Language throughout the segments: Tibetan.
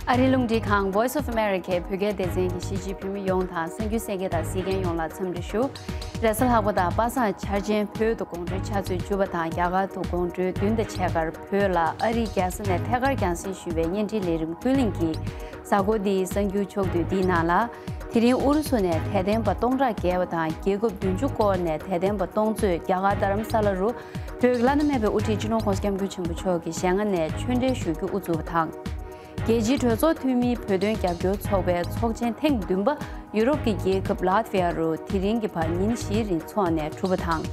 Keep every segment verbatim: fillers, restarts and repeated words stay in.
ཨ་རིའི་རླུང་འཕྲིན་ཁང་Voice of America བོད་སྐད་སྡེ་ཚན་གྱི་གཞིས་བྱེས་བོད་མི་ཡོངས་དང་གསར་འགྱུར་གསན་མཁན་དང་གཟིགས་མཁན་ཡོངས་ལ་འཚམས་འདྲི་ཞུ། རེས་གཟའ་ལྷག་པ་དང་པ་སངས་འཆར་ཅན་བོད་དུ་དགོང་དྲོའི་ཆུ་ཚོད་བཅུ་པ་དང་རྒྱ་གར་དུ་དགོང་དྲོའི་བདུན་དང་ཕྱེད་ཀར་བོད་ལ་ཨ་རིའི་རྒྱལ་ས་ནས་ཐད་ཀར་རྒྱང་སྲིང་ཞུས་པའི་བརྙན་འཕྲིན་ལས་རིམ་ཀུན་གླེང་གི་གཟའ་འཁོར་འདིའི་གསར་འགྱུར་ཕྱོགས་བསྡུས་འདིའི་ནང་ལ། དེ་རིང་ཨུ་རུ་སུ་ནས་དད་ལྡན་པ་སྟོང་ཕྲག་བརྒལ་བ་དང་རྒྱལ་ཁབ་བདུན་ཅུ་སྐོར་ནས་དད་ལྡན་པ་སྟོང་ཚོས་རྒྱ་གར་རྡ་རམ་ས་ལ་རུ་བོད་ཀྱི་བླ་ན་མེད་པའི་དབུ་ཁྲིད་སྤྱི་ནོར་༸གོང་ས་༸སྐྱབས་མགོན་ཆེན་པོ་མཆོག་གི་ཞལ་སྔ་ནས་ཆོས་འབྲེལ་ཞུ་རྒྱུ་དབུ་བཙུགས་པ་དང་། རྒྱལ་སྤྱིའི་གྲོས་ཚོགས་འཐུས་མིའི་བོད་དོན་རྒྱབ་སྐྱོར་ཚོགས་པའི་ཚོགས་ཆེན་ཐེངས་བདུན་པ་ཡུ་རོབ་ཀྱི་རྒྱལ་ཁབ་ལཱ་ཐི་ཝི་ཡ་རུ་དེ་རིང་གི་བར་ཉིན་བཞིའི་རིང་འཚོགས་ནས་གྲུབ་པ་དང་།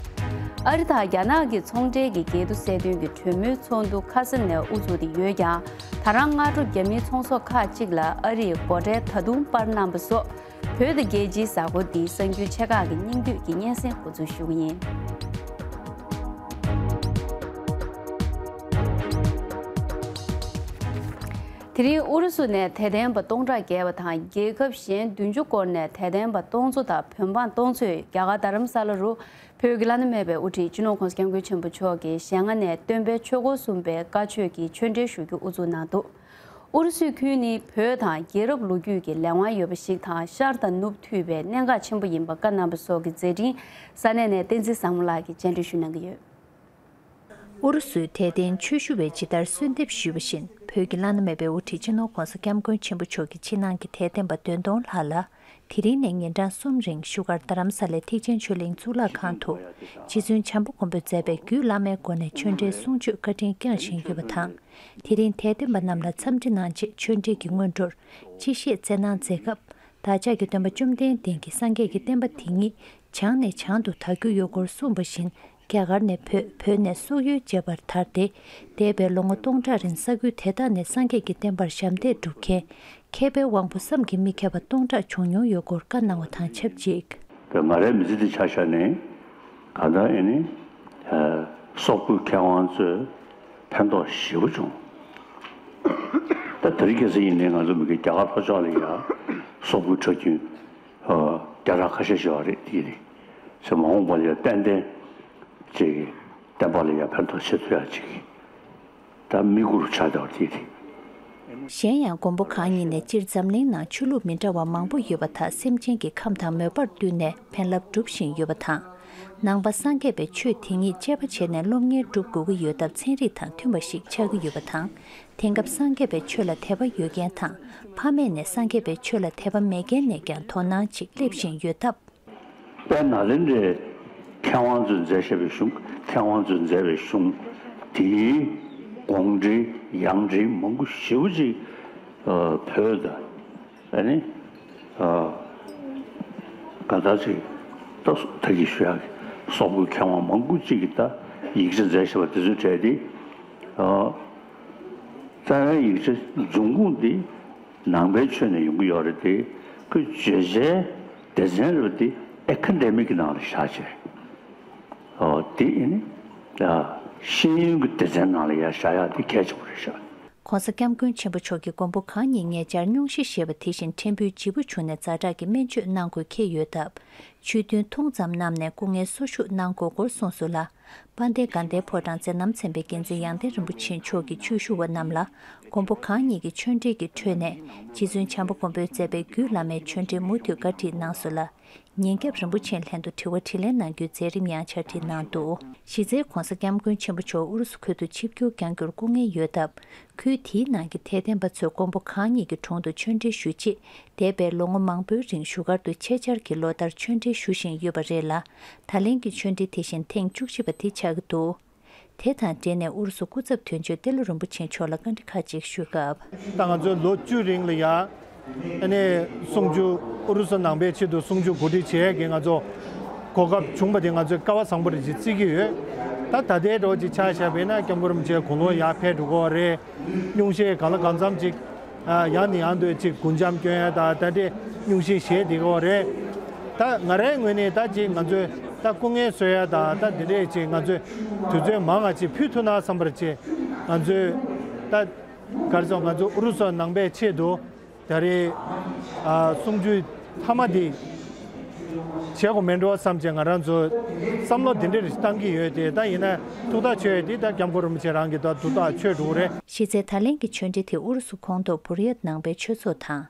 ཨ་རི་དང་རྒྱ་ནག་གི་ཚོང་འབྲེལ་གྱི་འགལ་འདུ་སེལ་དོན་གྱི་གྲོས་མོལ་ཚོགས་འདུ་ཁ་སང་ནས་དབུ་ཚུགས་ཏེ་ཡོད་ཀྱང་། ད་རང་སྔ་དྲོ་རྒྱ་མིའི་ཚོང་ཟོག་ཁག་ཅིག་ལ་ཨ་རིས་སྒོ་ཁྲལ་ད་དུང་སྤར་གནང་པ་སོགས། བོད་དང་རྒྱལ་སྤྱིའི་གཟའ་འཁོར་འདིའི་གསར་འགྱུར་ཆེ་ཁག་གི་སྙིང་བསྡུས་ཀྱི་སྙན་སེང་འགོ་འཛུགས་ཞུ་གི་ཡིན། དེ་རིང་ཨུ་རུ་སུ་ནས་དད་ལྡན་པ་སྟོང་ཕྲག་བརྒལ་བ་དང་རྒྱལ་ཁབ་གཞན་བདུན་ཅུ་སྐོར་ནས་དད་ལྡན་པ་སྟོང་ཚོ་དང་བོད་འབངས་སྟོང་ཚོས་རྒྱ་གར་རྡ་རམ་ས་ལ་རུ་བོད་ཀྱི་བླ་ན་མེད་པའི་དབུ་ཁྲིད་སྤྱི་ནོར་༸གོང་ས་༸སྐྱབས་མགོན་ཆེན་པོ་མཆོག་གི་ཞལ་སྔ་ནས་སྟོན་པའི་ཆོས་འཁོར་གསུམ་པའི་བཀའ་ཆོས་ཀྱི་ཆོས་འབྲེལ་ཞུ་རྒྱུ་དབུ་འཛུགས་གནང་འདུག་ཨུ་རུ་སུའི་ཁུལ་ནི་བོད་དང་རྒྱལ་རབས་ལོ་རྒྱུས་ཀྱི་ལས་དབང་ཡོད་པ་ཞིག་དང་ཤར་དང་ནུབ་མཐུད་པའི་གནད་འགག་ཆེན་པོ་ཡིན་པ་བཀའ་གནང་པ་སོགས་ཀྱི་མཛད་འཕྲིན་ས་གནས་ནས་བསྟན་འཛིན་བཟང་མོ་ལགས་ཀྱིས་བཅར་འདྲི་ཞུ་གནང་གི་ཡོད། ཨུ་རུ་སུའི་དད་ལྡན་ཆོས་ཞུ་བས་ཇི་ལྟར་གསོལ་འདེབས་ཞུས་པ་བཞིན་བོད་ཀྱི་བླ་ན་མེད་པའི་དབུ་ཁྲིད་སྤྱི་ནོར་༸གོང་ས་༸སྐྱབས་མགོན་ཆེན་པོ་མཆོག་གི་ཕྱི་ནང་གི་དད་ལྡན་པ་བདུན་སྟོང་ལྷག་ལ། དེ་རིང་ནས་ཉིན་གྲངས་གསུམ་རིང་བཞུགས་སྒར་རྡ་རམ་ས་ལའི་ཐེག་ཆེན་ཆོས་གླིང་གཙུག་ལག་ཁང་དུ། རྗེ་བཙུན་བྱམས་པ་མགོན་པོས་མཛད་པའི་རྒྱུད་བླ་མའི་སྒོ་ནས་ཆོས་འབྲེལ་གསུང་ཆོས་བཀའ་དྲིན་བསྐྱངས་བཞིན་ཡོད་པ་དང་། དེ་རིང་དད་ལྡན་པ་རྣམས་ལ་འཚམས་འདྲི་གནང་རྗེས་ཆོས་འབྲེལ་གྱི་སྔོན་འགྲོར་སྤྱི་བཤད་སྩལ་གནང་མཛད་སྐབས། བདག་ཅག་གི་སྟོན་པ་བཅོམ་ལྡན་འདས་ཀྱིས་སངས་རྒྱས་ཀྱི་བསྟན་པ་དེ་ཉིད་བྱང་ནས་བྱང་དུ་དར་རྒྱུ་ཡོད་སྐོར་གསུངས་པ་བཞིན། རྒྱ་གར་ནས་བོད། བོད་ནས་སོག་ཡུལ་བཅས་པར་དར་ཏེ། འདས་པའི་ལོ་ངོ་སྟོང་ཕྲག་རིང་ས་ཁུལ་དེ་དག་ནས་སངས་རྒྱས་ཀྱི་བསྟན་པར་ཞབས་འདེགས་སྒྲུབ་མཁན། མཁས་པའི་དབང་པོ་བསམ་གྱིས་མི་ཁྱབ་པ་སྟོང་ཕྲག་བྱུང་མྱོང་ཡོད་སྐོར་བཀའ་གནང་བ་དང་ཆབས་ཅིག་ད་ང་རའི་མི་ཚེ་འདི་ཆ་བཞག་ནས་གང་ལྟར་ཨེ་ནི་སོག་པོའི་མཁས་དབང་ཚོས་ཕན་ཐོགས་ཞེ་པོ་བྱུང་། ད་དེ་རིང་ཁ་སང་ཡིན་ནའི་ང་ཚོ་མི་རྒན་རྒྱ་གར་ལྷོ་ཕྱོགས་ལ་ཡ་སོག་པོའི་ཁྲག་རྒྱུན་བརྒྱ་ཕྲག་ཁ་ཤས་ཤིག་ཡོད་རེད། དེ་རེད། ཚེ་མ་འོངས་པ་ལ་ཡ་ཏན་ཏན་ཅིག་བསྟན་པ་ལ་ཡ་ཕན་ཐོགས་བྱེད་ཐུབ་ཡ་ཅིག་ད་དམིགས་ཡུལ་ཆགས་བསྡད་པ་དེ་རེད། གཞན་ཡང་མགོན་པོ་གང་ཉིད་ནས་སྤྱིར་འཛམ་གླིང་ནང་ཆོས་ལུགས་མི་འདྲ་བ་མང་པོ་ཡོད་པ་དག་སེམས་ཅན་གྱི་ཁམས་དང་མོས་པར་བསྟུན་ནས་ཕན་རླབས་སྒྲུབ་བཞིན་ཡོད་པ་དང་། ནང་པ་སངས་རྒྱས་པའི་ཆོས་དེ་ཉིད་དཔྱད་པ་བྱས་ནས་སློབ་གཉེར་སྒྲུབ་དགོས་ཀྱི་ཡོད་སྟབས་ཚན་རིག་དང་མཐུན་པ་ཞིག་ཆགས་ཀྱི་ཡོད་པ་དང་། དེང་སྐབས་སངས་རྒྱས་པའི་ཆོས་ལ་དད་པ་ཡོད་མཁན་དང་ཕ་མེས་ནས་སངས་རྒྱས་པའི་ཆོས་ལ་དད་པ་མེད་མཁན་ནས་ཀྱང་དོ་སྣང་ཅིག་སླེབས་བཞིན་ཡོད་སྟབས། དཔལ་ནཱ་ལེནྡྲའི་མཁས་དབང་ཚོས་མཛད་བཞག་པའི་གཞུང་། མཁས་དབང་ཚོས་མཛད་པའི་གཞུང་དེའི་དགོངས་འགྲེལ་ཡང་འགྲེལ་མང་པོ་ཞེ་པོ་ཅིག་བོད་དང་ཨ་ནི་ག་ད་ཅིག་ད་ད་གི་ཞུ་ཡག་གི་སོག་པོའི་མཁས་དབང་མང་པོ་ཅིག་གིས་ད་ཡིག་ཆ་མཛད་བཞག་པ་དེ་ཚོའི་གྲས་དེ། རྩ་བའི་ཡིག་ཆ་འབྱུང་ཁུངས་དེ་ནང་པའི་ཆོས་ནས་ཡོང་གི་ཡོད་རེད་དེ། ཁོས་བརྗོད་བྱའི་སྡེ་ཚན་རེད་པ་དེ་ཨེ་ཁ་ཌེ་མིག་གི་ནང་ལ་བཞག་བྱས། ཨོ་དེ་ཨེ་ནི་ཤེས་ཡོན་གྱི་སྡེ་ཚན་ནང་ལ་ཡར་བཞག་ཡག་དེ་གལ་ཆེན་པོ་རེད་ཤག ༸གོང་ས་༸སྐྱབས་མགོན་ཆེན་པོ་མཆོག་གིས་མགོན་པོ་གང་ཉིད་ཉེ་ཆར་སྙུང་གཞི་བཞེས་པ་དེ་བཞིན་ཕྲན་བུའི་ལྗིད་པོ་བྱུང་ནས་ཛ་དྲག་གི་སྨན་བཅོས་གནང་དགོས་འཁེལ་ཡོད་སྟབས། ཆོས་ཐུན་ཐུང་ཙམ་གནང་ནས་སྐུ་ངལ་གསོ་བཞུགས་གནང་དགོས་སྐོར་གསུངས་སོང་ལ། དཔལ་ལྡན་དགའ་ལྡན་ཕོ་བྲང་མཛད་རྣམ་ཚན་པའི་འགན་འཛིན་ཡང་སྟེང་རིན་པོ་ཆེ་མཆོག་གིས་ཆོས་ཞུ་བ་རྣམས་ལ་མགོན་པོ་གང་ཉིད་ཀྱི་ཆོས་འབྲེལ་གྱི་ཁྲོད་ནས་རྗེ་བཙུན་བྱམས་པ་མགོན་པོས་མཛད་པའི་རྒྱུད་བླ་མའི་ཆོས་འབྲེལ་མུ་མཐུད་བཀའ་ཁྲིད་གནང་སོང་ལ། ཉིན་རྒྱབ་རིན་པོ་ཆེའི་ལྷན་དུ་དྲི་བ་དྲིས་ལན་གནང་རྒྱུའི་མཛད་རིམ་ཡང་ཆར་ཁྲིད་གནང་འདུག་གཞི་རྩའི་༸གོང་ས་༸སྐྱབས་མགོན་ཆེན་པོ་མཆོག་ཨུ་རུ་སུ་ཁུལ་དུ་ཆིབས་བསྒྱུར་བསྐྱང་རྒྱུར་སྐུ་ངལ་ཡོད་སྟབས། ཁུལ་དེའི་ནང་གི་དད་ལྡན་པ་ཚོས་མགོན་པོ་གང་ཉིད་ཀྱི་དྲུང་དུ་ཆོས་འབྲེལ་ཞུ་ཆེད། འདས་པའི་ལོ་ངོ་མང་པོའི་རིང་བཞུགས་སྒར་དུ་ཆེད་བཅར་གྱིས་ལོ་ལྟར་ཆོས་འབྲེལ་ཞུ་བཞིན་ཡོད་པ་རེད་ལ། ད་ལན་གྱི་ཆོས་འབྲེལ་དེ་བཞིན་ཐེངས་བཅུ་གཅིག་པ་དེ་ཆགས་ཀྱི་འདུག་དེ་དང་འབྲེལ་ནས་ཨུ་རུ་སུ་སྐུ་ཚབ་དོན་གཅོད་ཏེ་ལོ་རིན་པོ་ཆེ་མཆོག་ལ་བཀའ་འདྲི་ཁག་ཅིག་ཞུས་སྐབས། ད་ང་ཚོས་ལོ་བཅུ་རིང་ལ་ཡ། ཨ་ནི་གསུང་ཆོས་ཨུ་རུ་སུ་ནང་པའི་ཆེད་དུ་གསུང་ཆོས་གོ་སྒྲིག་བྱས་ཀྱི་ང་ཚོ་གོ་སྐབས་བྱུང་པ་དེ་ང་ཚོས་སྐལ་བ་བཟང་པོ་རེད་ཅེས་བརྩི་གི་ཡོད། ད་ད་ལྟའི་འགྲོ་ཅིག་ཆ་བཞག་པ་ཡིན་ན་སྐྱབས་མགོན་རིན་པོ་ཆེ་དགུང་ལོ་ཡར་ཕེབས་འགྲོ་གི་ཡོད་རེད། སྙུང་གཞི་གང་ལ་གང་འཚམ་ཅིག་ཡང་ནས་ཡང་དུ་ཅིག་གུང་འཇམ་སྐྱོན་ཡ་ད་ད་ལྟའི་སྙུང་གཞི་བཞེས་བསྡད་ཀྱི་ཡོད་རེད། ད་ང་རའི་ངོས་ནས་ད་ཅིག་ང་ཚོས་ད་སྐུ་ངལ་གསོ་ཡ་ད་ད་འདི་འདྲས་ཅིག་ང་ཚོས་དུས་ཚོད་མང་ང་ཅིག་ཕུལ་ཐུབ་ན་བསམ་པར་ཅིག་ང་ཚོས་ད་ག་རེ་ཟེར་ང་ཚོ་ཨུ་རུ་སུ་ནང་པའི་ཆེད་དུ། ད་རེས་ཨ་གསུང་ཆོས་མཐའ་མ་འདི་ བྱེད་དགོས་མེད་འགྲོ་བསམ་བྱས་ང་རང་ཚོ་བསམ་བློ་དེ་འདྲ་རེ་བཏང་གི་ཡོད་དེ། ད་ཡིན་ན་ཐུགས་ཐག་ཆོད་ཡོད་དེ། ད་སྐྱབས་མགོན་རིན་པོ་ཆེ་རང་གིས་ད་ཐུགས་ཐག་ཆོད་འགྲོ་གི་རེད། གཞི་རྩའི་ད་ལན་གྱི་ཆོས་འབྲེལ་དེ་ཨུ་རུ་སུ་ཁོངས་གཏོགས་བུ་རི་ཡཊ་ནང་པའི་ཆོས་ཚོགས་དང་།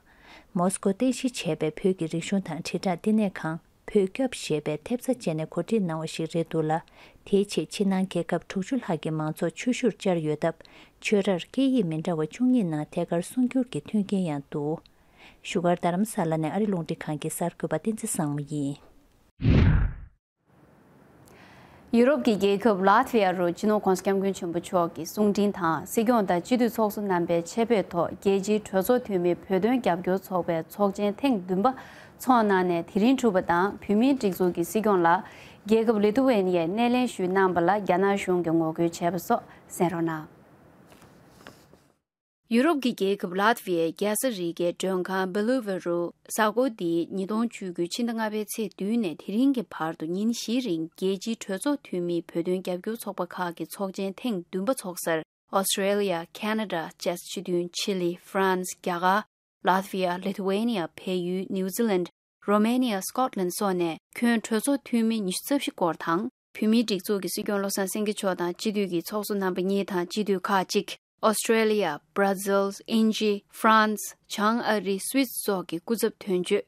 མོ་སི་ཀོ་རྟེན་གཞི་བྱས་པའི་བོད་ཀྱི་རིག་གཞུང་དང་དྲིལ་བསྒྲགས་བསྟི་གནས་ཁང་བོད་སྐྱབས་ཞེས་པའི་ཐེབས་རྩ་བཅས་ནས་གོ་སྒྲིག་གནང་བ་ཞིག་རེད་འདུག་ལ། དེའི་ཆེད་ཕྱི་ནང་རྒྱལ་ཁབ་དྲུག་ཅུ་ལྷག་གི་མང་ཚོགས་ཆོས་ཞུར་བཅར་ཡོད་སྟབས། ཆོས་རར་སྐད་ཡིག་མི་འདྲ་བ་བཅུ་གཉིས་ནང་ཐད་ཀར་གསུང་སྒྱུར་གྱི་མཐུན་རྐྱེན་ཡང་འདུག་བཞུགས་སྒར་རྡ་རམ་ས་ལ་ནས་ཨ་རི་རླུང་འཕྲིན་ཁང་གི་གསར་འགོད་པ་བསྟན་འཛིན་བཟང་མོ་ཡིན། ཡུ་རོབ་ཀྱི་རྒྱལ་ཁབ་ལཱ་ཐི་ཝི་ཡ་རུ་སྤྱི་ནོར་༧གོང་ས་༧སྐྱབས་མགོན་ཆེན་པོ་མཆོག་གི་གསུང་འཕྲིན་དང་། སྲིད་སྐྱོང་དང་སྤྱི་འཐུས་ཚོགས་གཙོ་རྣམ་པའི་ཆེད་ཕེབས་ཐོག་རྒྱལ་སྤྱིའི་གྲོས་ཚོགས་འཐུས་མི་བོད་དོན་རྒྱབ་སྐྱོར་ཚོགས་པའི་ཚོགས་ཆེན་ཐེངས་བདུན་པ་འཚོགས་གནང་ནས་དེ་རིང་གྲུབ་པ་དང་། བོད་མིའི་སྒྲིག་འཛུགས་ཀྱི་སྲིད་སྐྱོང་ལ་རྒྱལ་ཁབ་ལི་ཐུ་ཝེ་ནི་ཡས་སྣེ་ལེན་ཞུས་གནང་པ་ལ་རྒྱ་ནག་གཞུང་གིས་ངོ་རྒོལ་བྱས་པ་སོགས་གསན་རོགས་གནང་། ཡུ་རོབ་ཀྱི་རྒྱལ་ཁབ་ལཱ་ཐི་ཝི་ཡའི་རྒྱལ་ས་རི་གའི་མགྲོན་ཁང་བྷེ་ལུ་ཝེ་རུ་གཟའ་འཁོར་འདིའི་ཉིས་སྟོང་བཅུ་དགུ་ཕྱི་ཟླ་ལྔ་པའི་ཚེས་བདུན་ནས་དེ་རིང་གི་བར་དུ་ཉིན་བཞིའི་རིང་རྒྱལ་སྤྱིའི་གྲོས་ཚོགས་འཐུས་མིའི་བོད་དོན་རྒྱབ་སྐྱོར་ཚོགས་པ་ཁག་གི་ཚོགས་ཆེན་ཐེངས་བདུན་པ་འཚོགས་སར། ཨོ་སི་ཀྲེ་ལི་ཡ། ཁེ་ན་ཌ། བཅས་སྤྱི་མཐུན། ཆི་ལི། ཧྥ་རན་སི། རྒྱ་གར། ལཱ་ཐི་ཝི་ཡ། ལི་ཐུ་ཝེ་ནི་ཡ། བལ་ཡུལ། ནིའུ་ཛི་ལན། རོ་མེ་ནི་ཡ། སྐོཊ་ལན་སོགས་ནས་ཁྱོན་གྲོས་ཚོགས་འཐུས་མི་ཉི་ཤུ་རྩ་བཞི་སྐོར་དང་། བོད་མིའི་སྒྲིག་འཛུགས་ཀྱི་སྲིད་སྐྱོང་བློ་བཟང་སེང་གེ་མཆོག་དང་སྤྱི་འཐུས་ཀྱི་ཚོགས་གཙོ་རྣམ་པ་གཉིས་དང་སྤྱི་འཐུས་ཁག་ཅིག་ཨོ་སི་ཀྲེ་ལི་ཡ། བྷར་ཛིལ། དབྱིན་ཇི། ཧྥ་རན་སི། བྱང་ཨ་རི། སུད་སི་སོགས་ཀྱི་སྐུ་ཚབ་དོན་གཅོད།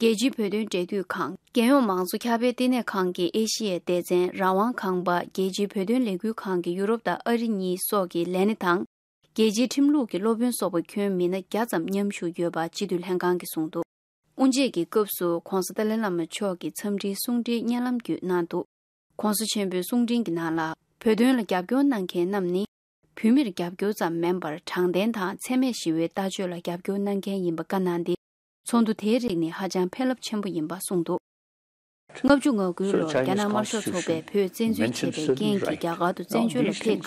རྒྱལ་སྤྱིའི་བོད་དོན་འབྲེལ་མཐུད་ཁང་། རྒྱལ་ཡོངས་མང་གཙོ་ཁྱབ་སྤེལ་བསྟི་གནས་ཁང་གི་ཨེ་ཤི་ཡའི་སྡེ་ཚན་རང་དབང་ཁང་པ། རྒྱལ་སྤྱིའི་བོད་དོན་ལས་འགུལ་ཁང་གི་ཡུ་རོབ་དང་ཨ་རི་གཉིས་སོགས་ཀྱི་ལས་སྣེ་དང་། རྒྱལ་སྤྱིའི་ཁྲིམས་ལུགས་ཀྱི་སློབ་དཔོན་སོགས་པ་ཁྱོན་མི་སྣ་བརྒྱ་ཙམ་མཉམ་ཞུགས་ཡོད་པ་སྤྱི་འཐུས་ལྷན་ཁང་གིས་གསུངས་འདུག་དབུ་འབྱེད་ཀྱི་སྐབས་སུ་༧གོང་ས་ཏཱ་ལའི་བླ་མ་མཆོག་གིས་འཚམས་འདྲིའི་གསུང་འཕྲིན་བརྙན་ལམ་བརྒྱུད་གནང་འདུག ༧གོང་ས་ཆེན་པོའི་གསུང་འཕྲིན་གྱི་ནང་ལ། བོད་དོན་ལ་རྒྱབ་སྐྱོར་གནང་མཁན་རྣམས་ནི། བོད་མིར་རྒྱབ་སྐྱོར་ཙམ་མིན་པར། དྲང་བདེན་དང་འཚེ་མེད་ཞི་བའི་ལྟ་སྤྱོད་ལ་རྒྱབ་སྐྱོར་གནང་མཁན་ཡིན་པ་བཀའ་གནང་སྟེ། ཚོགས་འདུ་དེའི་རིགས་ནི་ཧ་ཅང་ཕན་རླབས་ཆེན་པོ་ཡིན་པ་གསུངས་འདུག་ལྔ་བཅུ་ང་དགུ་ལོར་རྒྱ་ནག་དམར་ཤོག་ཚོགས་པས་བོད་བཙན་འཛུལ་བྱས་པའི་རྐྱེན་གྱིས་རྒྱ་གར་དུ་བཙན་བྱོལ་ལ་ཕེབས་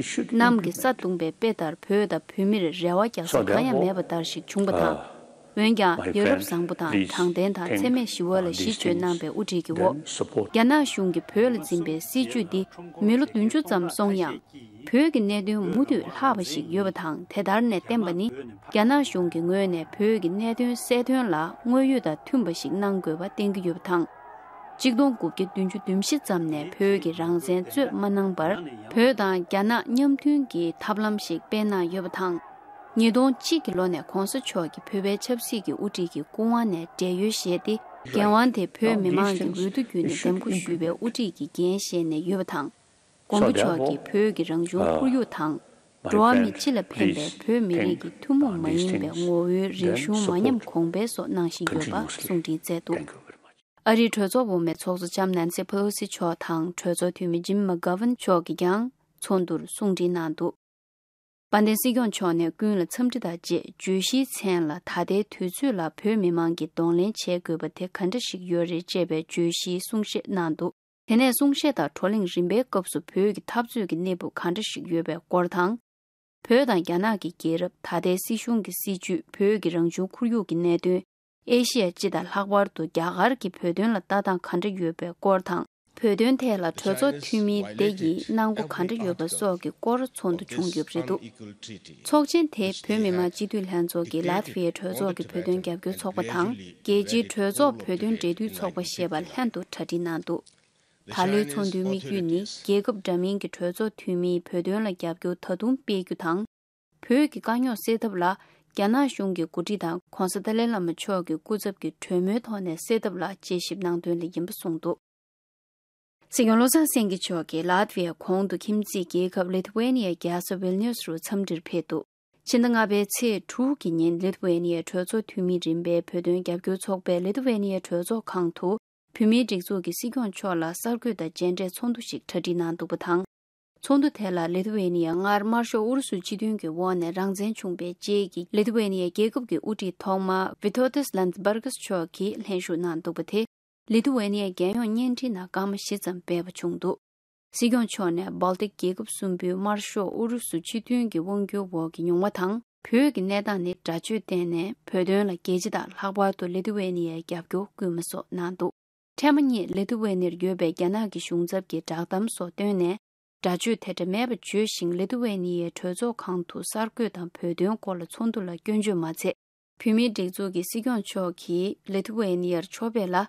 སྐབས། གནམ་གྱིས་ས་བརྡུངས་པའི་དཔེ་ལྟར་བོད་དང་བོད་མིར་རེ་བ་རྒྱག་ས་གང་ཡང་མེད་པ་ལྟར་ཞིག་བྱུང་བ་དང་། འོན་ཀྱང་། ཡ་རབས་བཟང་པོ་དང་དྲང་བདེན་དང་འཚེ་མེད་ཞི་བ་ལ་གཞི་བཅོལ་གནང་པའི་དབུ་ཁྲིད་ཀྱི་འོག་རྒྱ་ནག་གཞུང་གིས་བོད་ལ་འཛིན་པའི་སྲིད་བྱུས་འདི་མི་ལོ་བདུན་ཅུ་ཙམ་སོང་ཡང་། བོད་ཀྱི་གནད་དོན་མུ་མཐུད་ལྷག་པ་ཞིག་ཡོད་པ་དང་། དེ་ལྟར་ནས་བསྟན་པ་ནི། རྒྱ་ནག་གཞུང་གི་ངོས་ནས་བོད་ཀྱི་གནད་དོན་སེལ་དོན་ལ་དངོས་ཡོད་དང་མཐུན་པ་ཞིག་གནང་དགོས་པ་བསྟན་གྱི་ཡོད་པ་དང་། གཅིག་སྟོང་དགུ་བརྒྱ་བདུན་ཅུ་དོན་བཞི་ཙམ་ནས་བོད་ཀྱི་རང་བཙན་རྩོད་མ་གནང་བར། བོད་དང་རྒྱ་ནག་མཉམ་མཐུན་གྱི་ཐབས་ལམ་ཞིག་སྤེལ་གནང་ཡོད་པ་དང་། ཉིས་སྟོང་གཅིག་གི་ལོ་ནས་༧གོང་ས་མཆོག་གིས་བོད་པའི་ཆབ་སྲིད་ཀྱི་དབུ་ཁྲིད་ཀྱི་སྐུ་དབང་ནས་བགྲེས་ཡོལ་བཞེས་ཏེ། འགན་དབང་དེ་བོད་མི་མང་གི་འོས་བསྡུ་བརྒྱུད་ནས་འདེམས་བསྐོ་ཞུས་པའི་དབུ་ཁྲིད་ཀྱི་འགན་བཞེས་ནས་ཡོད་པ་དང་། མགོན་པོ་མཆོག་གིས་བོད་ཀྱི་རང་བྱུང་ཁོར་ཡུག་དང་། འགྲོ་བ་མི་སྤྱི་ལ་ཕན་པའི་བོད་མི་རིགས་ཀྱི་ཐུན་མོང་མ་ཡིན་པའི་ངོ་བོའི་རིག་གཞུང་མ་ཉམས་གོང་འཕེལ་སོགས་གནང་བཞིན་ཡོད་པ་གསུང་འཕྲིན་བསྩལ་འདུག་ཨ་རིའི་གྲོས་ཚོགས་འོག་མའི་ཚོགས་གཙོ་ལྕམ་ནན་སི་ཕེ་ལོ་སི་མཆོག་དང་གྲོས་ཚོགས་འཐུས་མི་ཇིམ་མ་གྷ་ཝན་མཆོག་གིས་ཀྱང་ཚོགས་འདུར་གསུང་འཕྲིན་གནང་འདུག་དཔལ་ལྡན་སྲིད་སྐྱོང་མཆོག་ནས་ཀུན་ལ་འཚམས་འདྲི་དང་བཅས་བརྗོད་གཞིའི་མཚན་ལ། ད་ལྟའི་དུས་ཚོད་ལ་བོད་མི་མང་གིས་གདོང་ལེན་བྱེད་དགོས་པ་དེ་ག་འདྲ་ཞིག་ཡོད་རེད་ཅེས་པའི་བརྗོད་གཞིའི་གསུང་བཤད་གནང་འདུག་དེ་ནས་གསུང་བཤད་དང་བགྲོ་གླེང་རིམ་པའི་སྐབས་སུ་བོད་ཀྱི་འཐབ་རྩོད་ཀྱི་གནས་བབ་ག་འདྲ་ཞིག་ཡོད་པའི་སྐོར་དང་། བོད་དང་རྒྱ་ནག་གི་རྒྱལ་རབས། ད་ལྟའི་སྲིད་གཞུང་གི་སྲིད་བྱུས། བོད་ཀྱི་རང་བྱུང་ཁོར་ཡུག་གི་གནད་དོན། ཨེ་ཤི་ཡ་སྤྱི་དང་ལྷག་པར་དུ་རྒྱ་གར་གྱི་བོད་དོན་ལ་ལྟ་སྟངས་ག་འདྲ་ཡོད་པའི་སྐོར་དང་། བོད་དོན་ཐད་ལ་གྲོས་ཚོགས་འཐུས་མིའི་སྡེ་ཡིས་གནང་སྒོ་ག་འདྲ་ཡོད་པ་སོགས་ཀྱི་སྐོར་ཚོགས་འདུ་བྱུང་ཡོད་པ་རེད་འདུག་ཚོགས་ཆེན་དེ་བོད་མི་མང་སྤྱི་འཐུས་ལྷན་ཚོགས་ཀྱི་ལཱ་ཐི་ཝའི་གྲོས་ཚོགས་ཀྱི་བོད་དོན་རྒྱབ་སྐྱོར་ཚོགས་པ་དང་། རྒྱལ་སྤྱིའི་གྲོས་ཚོགས་བོད་དོན་འབྲེལ་མཐུད་ཚོགས་པ་ཞེས་པ་ལྷན་དུ་གྲ་སྒྲིག་གནང་འདུག་ད་ལོའི་ཚོགས་འདུའི་དམིགས་ཡུལ་ནི། རྒྱལ་ཁབ་འདྲ་མིན་གྱི་གྲོས་ཚོགས་འཐུས་མིའི་བོད་དོན་ལ་རྒྱབ་སྐྱོར་ད་དུང་སྤེལ་རྒྱུ་དང་། བོད་ཀྱི་དཀའ་རྙོག་སེལ་ཐབས་ལ། རྒྱ་ནག་གཞུང་གི་འགོ་ཁྲིད་དང་༧གོང་ས་ཏཱ་ལའི་བླ་མ་མཆོག་གི་སྐུ་ཚབ་ཀྱི་གྲོས་མོལ་ཐོག་ནས་སེལ་ཐབས་ལ་དཔྱད་ཞིབ་གནང་དོན་ལ་ཡིན་པ་གསུངས་འདུག་སྲིད་སྐྱོང་བློ་བཟང་སེང་གེ་མཆོག་གིས་ལཱ་ཐི་ཝའི་གོང་དུ་ཁྱིམ་མཚེས་རྒྱལ་ཁབ་ལི་ཐུ་ཝེ་ནི་ཡའི་རྒྱལ་ས་ཝིལ་ནིའུ་སི་རུ་འཚམས་འདྲིར་ཕེབས་འདུག་ཕྱི་ཟླ་ལྔ་པའི་ཚེས་དྲུག་གི་ཉིན་ལི་ཐུ་ཝེ་ནི་ཡའི་གྲོས་ཚོགས་འཐུས་མི་རིམ་པའི་བོད་དོན་རྒྱབ་སྐྱོར་ཚོགས་པས་ལི་ཐུ་ཝེ་ནི་ཡའི་གྲོས་ཚོགས་ཁང་དུ། བོད་མིའི་སྒྲིག་འཛུགས་ཀྱི་སྲིད་སྐྱོང་མཆོག་ལ་གསར་འགོད་དང་མཇལ་འཕྲད་ཚོགས་འདུ་ཞིག་གྲ་སྒྲིག་གནང་འདུག་པ་དང་། ཚོགས་འདུ་དེ་ལ་ལི་ཐུ་ཝེ་ནི་ཡ་སྔར་དམར་ཤོག་ཨུ་རུ་སུ་སྤྱི་མཐུན་གྱི་འོག་ནས་རང་བཙན་བྱུང་བའི་རྗེས་ཀྱི་ལི་ཐུ་ཝེ་ནི་ཡའི་རྒྱལ་ཁབ་ཀྱི་དབུ་ཁྲིད་ཐོག་མ་ཝི་ཐོ་ཏིས་ལན་སྦར་གྷས་མཆོག་གིས་ལྷན་ཞུགས་གནང་འདུག་པ་དེ། ལི་ཐུ་ཝེ་ནི་ཡའི་རྒྱལ་ཡོངས་བརྙན་འཕྲིན་ནང་སྐར་མ་བཞི་ཙམ་སྤེལ་བ་བྱུང་འདུག་སྲིད་སྐྱོང་མཆོག་ནས་སྦལ་ཏིག་རྒྱལ་ཁབ་གསུམ་པོའི་དམར་ཤོག་ཨུ་རུ་སུ་སྤྱི་མཐུན་གྱི་དབང་སྒྱུར་འོག་གི་མྱོང་བ་དང་། བོད་ཀྱི་གནས་སྟངས་ནི་སྒྲ་བརྗོད་བཏོན་ནས་བོད་དོན་ལ་རྒྱལ་སྤྱི་དང་ལྷག་པར་དུ་ལི་ཐུ་ཝེ་ནི་ཡའི་རྒྱབ་སྐྱོར་སྐུལ་མ་སོགས་གནང་འདུག་འཕྲལ་མ་ཉིད་ལི་ཐུ་ཝེ་ནིར་ཡོད་པའི་རྒྱ་ནག་གི་གཞུང་ཚབ་ཀྱི་བསྒྲགས་གཏམ་སོགས་བཏོན་ནས། སྒྲ་བརྗོད་དེ་འདྲ་མེད་པ་བརྗོད་བཞིན་ལི་ཐུ་ཝེ་ནི་ཡའི་གྲོས་ཚོགས་ཁང་དུ་གསར་འགོད་དང་བོད་དོན་སྐོར་ལ་ཚོགས་འདུ་ལ་སྐྱོན་བརྗོད་མ་ཚད། བོད་མིའི་སྒྲིག་འཛུགས་ཀྱི་སྲིད་སྐྱོང་མཆོག་གིས་ལི་ཐུ་ཝེ་ནི་ཡར་མཆོད་པ་ལ།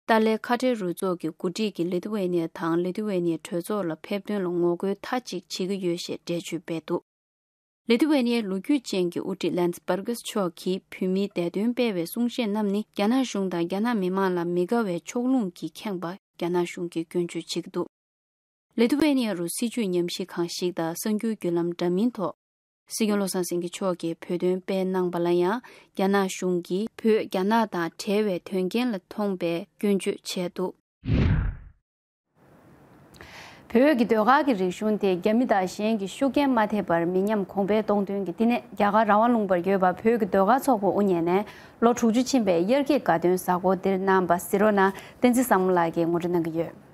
ཏཱ་ལའི་ཁ་བྲལ་རུ་ཚོགས་ཀྱི་འགོ་ཁྲིད་ཀྱིས་ལི་ཐུ་ཝེ་ནི་ཡ་དང་ལི་ཐུ་ཝེ་ནི་ཡའི་གྲོས་ཚོགས་ལ་ཕེབས་དོན་ལ་ངོ་རྒོལ་མཐའ་གཅིག་བྱེད་ཀྱི་ཡོད་ཞེས་འགྲེལ་བརྗོད་སྤེལ་འདུག་ལི་ཐུ་ཝེ་ནི་ཡའི་ལོ་རྒྱུས་ཅན་གྱི་དབུ་ཁྲིད་ལན་སི་པར་གྷ་སི་མཆོག་གིས་བོད་མིའི་བདེ་དོན་སྤེལ་བའི་གསུང་བཤད་གནང་ནི་རྒྱ་ནག་གཞུང་དང་རྒྱ་ནག་མི་མང་ལ་མི་དགའ་བའི་ཕྱོགས་ལྷུང་གིས་ཁེངས་པ་རྒྱ་ནག་གཞུང་གིས་སྐྱོན་བརྗོད་བྱེད་ཀྱི་འདུག་ལི་ཐུ་ཝེ་ནི་ཡ་རུ་སྲིད་བྱུས་ཉམས་ཞིབ་ཁང་ཞིག་དང་གསར་འགྱུར་བརྒྱུད་ལམ་འདྲ་མིན་ཐོག་སྲིད་སྐྱོང་བློ་བཟང་སེང་གེ་མཆོག་གིས་བོད་དོན་སྤེལ་གནང་པ་ལ་ཡང་རྒྱ་ནག་གཞུང་གིས་བོད་རྒྱ་ནག་དང་བྲལ་བའི་དོན་རྐྱེན་ལ་མཐོང་པའི་སྐྱོན་བརྗོད་བྱས་འདུག་བོད་ཀྱི་ཟློས་གར་གྱི་རིག་གཞུང་དེ་རྒྱ་མི་དང་གཞན་གྱི་ཤུགས་རྐྱེན་མ་ཐེབས་པར་མི་ཉམས་གོང་འཕེལ་གཏོང་དོན་གྱི་བསྟི་གནས་རྒྱ་གར་རང་དབང་ལུང་པར་ཡོད་པ་བོད་ཀྱི་ཟློས་གར་ཚོགས་པ་དབུ་བརྙེས་ནས་ལོ་དྲུག་ཅུ་ཕྱིན་པའི་དབྱར་སྐྱིད་དགའ་སྟོན་གཟའ་འཁོར་འདིར་གནང་བ་གཟིགས་རོགས་གནང་། བསྟན་འཛིན་བཟང་མོ་ལགས་ཀྱིས་ངོ་སྤྲོད་གནང་གི་ཡོད།